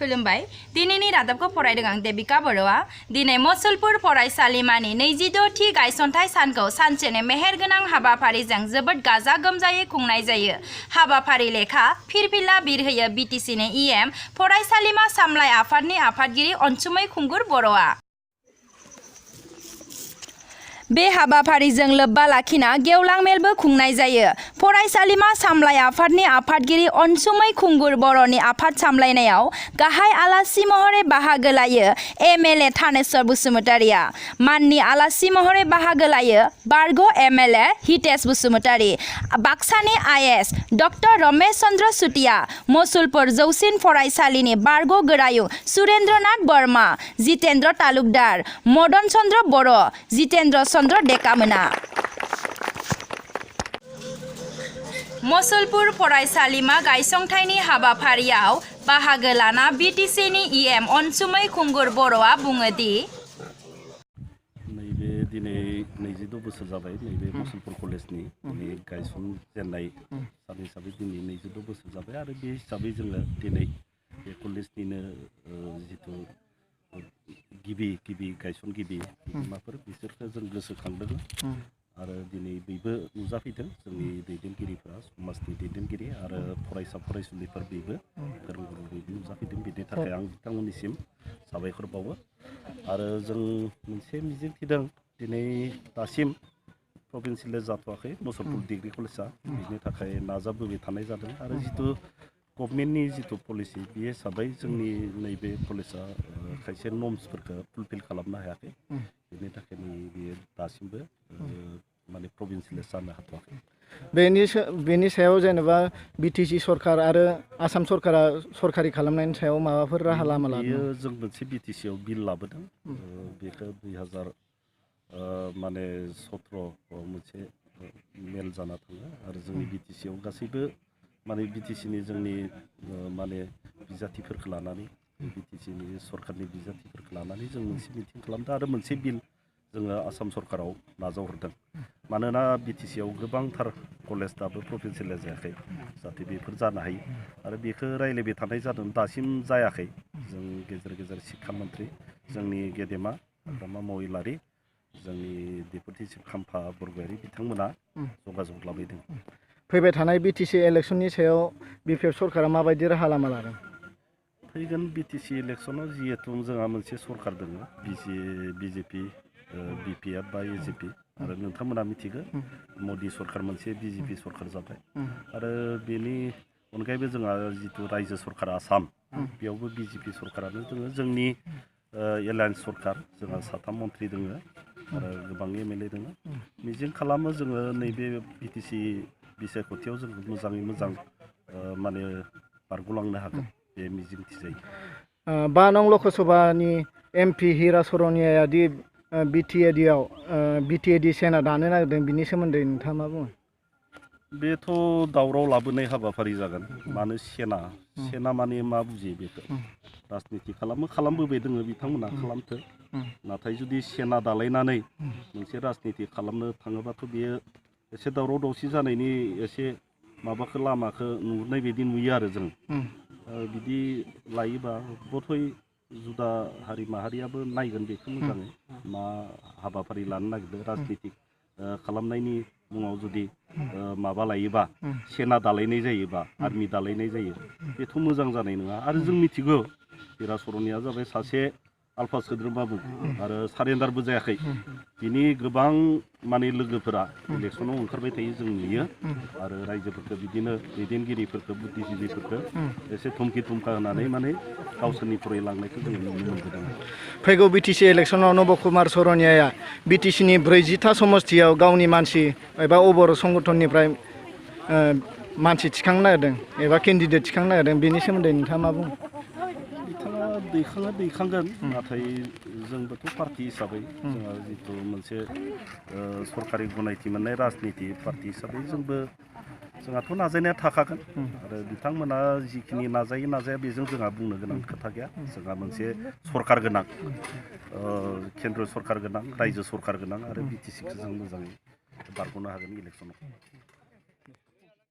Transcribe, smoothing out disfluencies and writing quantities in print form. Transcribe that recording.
खुलुमबाय दिनैनि रादाबखौ फरायदों आं देबिका बर'आ दिनै मसलपुर फरायसालिमानि 26थि गायसनथाय सानखौ सानसेनि मेहेरगोनां हाबाफारिजों जोबोद गाजा गोमजायै खुंनाय जायो। हाबाफारि लेखा फिरफिला बिरहोयो बिटिसिनि इएम फरायसालिमा सामलाय आफादनि आफादगिरि अनसुमै खुंगुर बर'आ। बे हाबाफारिजों लोब्बा लाखिना गेवलां मेलबो खुंनाय जायो। फरायसालिमा सामलाय आफादनि आफादगिरि अनसुमै खुंगुर बर'नि आफाद सामलायनायाव गाहाय आलासि महरै बाहागो लायो एमएलए थानेश्वर बसुमतारिया। माननि आलासि महरै बाहागो लायो बारग' एमएलए हितेश बसुमतारि, बाक्सानि आइएस डक्टर रमेश चन्द्र चुटिया, मसलपुर जौसिन फरायसालिनि बारग' गोरायुं सुरेन्द्रनाथ बर्मा, जितेन्द्र तालुकदार, मदन चन्द्र बर', जितेन्द्र चन्द्र डेकामोना। मसलपुर फरायसालिमा गायसंथायनि हाबाफारियाव बाहागो लाना बिटिसिनि इएम अनसुमै खुंगुर बर'आ बुङो दि नैबे दिनै 22 बोसोर जाबाय नैबे मसलपुर कलेजनि गायसनजेननाय सान हिसाबै दिनै 22 बोसोर जाबाय आरो बे हिसाबै जोङो दिनै बे कलेजनिनो जिथु गिबि गायसनगिरि बिगोमाफोर बिसोरखौ जों गोसोखांदों आरो दिनै बयबो नुजाफैदों जोंनि दैदेनगिरिफोरा समाजनि दैदेनगिरि आरो फरायसा फरायसुलिफोर बयबो फोरोंगुरु बयबो नुजाफैदों बेनि थाखाय आं बिथांमोननिसिम साबायखर बावो आरो जों मोनसे मिजिं थिदों दिनै दासिम प्रभिन्सियेलाइज जाथ'वाखै मसलपुर डिग्री कलेजा बिनि थाखाय नाजाबोबाय थानाय जादों आरो जिथु गभर्नमेन्टनि जिथु पलिसि बे हिसाबै जोंनि नैबे कलेजा खायसे नर्म्सफोरखौ फुलफिल खालामनो हायाखै बेनि थाखायनो बेयो दासिमबो माने प्रभिन्सियेलाइज जानो हाथ'वाखै। बेनि सायाव जेनेबा बिटिसि सरकार आरो आसाम सरकारा सरकारि खालामनायनि सायाव माबाफोर राहा लामा लादों? बेयो जों मोनसे बिटिसिआव बिल लाबोदों बेखौ 2017 मोनसे मेल जाना थाङो आरो जोंनि बिटिसिआव गासैबो माने बिटिसिनि जोंनि माने बिजाथिफोरखौ लानानै बिटिसिनि सरकारनि बिजाथिफोरखौ लानानै जों मोनसे मिटिं खालामदों आरो मोनसे बिल जोङो आसाम सरकाराव नाजावहरदों मानोना बिटिसिआव गोबांथार कलेज दाबो प्रभिन्सियेलाइज जायाखै जाहाथे बेफोर जानो हायो आरो बेखौ रायज्लायबाय थानाय जादों दासिम जायाखै। जों गेजेर शिक्षा मन्त्रि जोंनि गेदेमा हाग्रामा महिलारि जोंनि डेपुटि चिफ खाम्फा बरगयारि बिथांमोना जगाजग लाबायदों। फैबाय थानाय बिटिसि इलेक्सननि सायाव बिपिएफ सरकारा माबायदि राहा लामा लादों? फैगोन बिटिसि इलेक्सनाव जिहेतु जोंहा मोनसे सरकार दङ बिजेपि बिपिएफ बा एजेपि आरो नोंथांमोना मिथिगौ मदि सरकार मोनसे बिजेपि सरकार जाबाय आरो बेनि अनगायैबो जोंहा जिथु रायजो सरकार आसाम बेयावबो बिजेपि सरकारानो दङ। जोंनि एलायन्स सरकार जोंहा 7 मन्त्रि दङ आरो गोबां एमएलए दङ। मिजिं खालामो जोङो नैबे बिटिसि बिसायख'थियाव जों मोजाङै मोजां माने बारग'लांनो हागोन बे मिजिं थिजायो। 5 नं लकसभानि एमपि हिरा सरनियाया दि बिटिएडि सेना दानो नागिरदों बिनि सोमोन्दै नोंथाङा मा बुङो? बेथ' दावराव लाबोनाय हाबाफारि जागोन। मानो सेना माने मा बुजियो बेखौ राजनिति खालामबोबाय दङ बिथांमोना खालामथो नाथाय जुदि सेना दालायनानै मोनसे राजनिति खालामनो थाङोबाथ' बेयो एसे दावराव दावसि जानायनि एसे माबाखौ लामाखौ नुहुरनाय बायदि नुयो आरो जों बिदि लायोबा बधय जुदा हारि माहारियाबो नायगोन बेखौ मोजाङै मा हाबाफारि लानो नागिरदों राजनिति खालामनायनि मुङाव जुदि माबा लायोबा सेना दालायनाय जायोबा आर्मि दालायनाय जायो बेथ' मोजां जानाय नङा आरो जों मिथिगौ हिरा सरनिया जाबाय सासे आल्फा सोद्रोमाबो आरो सारेन्डारबो जायाखै बिनि गोबां माने लोगोफोरा इलेक्सनाव ओंखारबाय थायो जों नुयो आरो रायजोफोरखौ बिदिनो दैदेनगिरिफोरखौ बुद्धिजिबिफोरखौ एसे धुमखि धुमखा होनानै माने गावसोरनि फरायलांनायखौ जों नुनो मोनबोदों। फैगौ बिटिसि इलेक्सनाव नब कुमार सरनियाया बिटिसिनि 40था समस्तियाव गावनि मानसि एबा अबर संगठननिफ्राय मानसि थिखांनो नागिरदों एबा केन्डिडेट थिखांनो नागिरदों बेनि सोमोन्दै नोंथाङा मा बुङो? बिथाङा दैखांगोन नाथाय जोंबोथ' पार्टि हिसाबै जोंहा जिथु मोनसे सरकारि गनायथि मोननाय राजनिति पार्टि हिसाबै जोंहाथ' नाजानाया थाखागोन आरो बिथांमोना जिखिनि नाजाया बेजों जोंहा बुंनो गोनां खोथा गैया। जोंहा मोनसे सरकार गोनां केन्द्र सरकार गोनां रायजो सरकार गोनां आरो बिटिसिखौ जों मोजाङै बारग'नो हागोन इलेक्सनाव।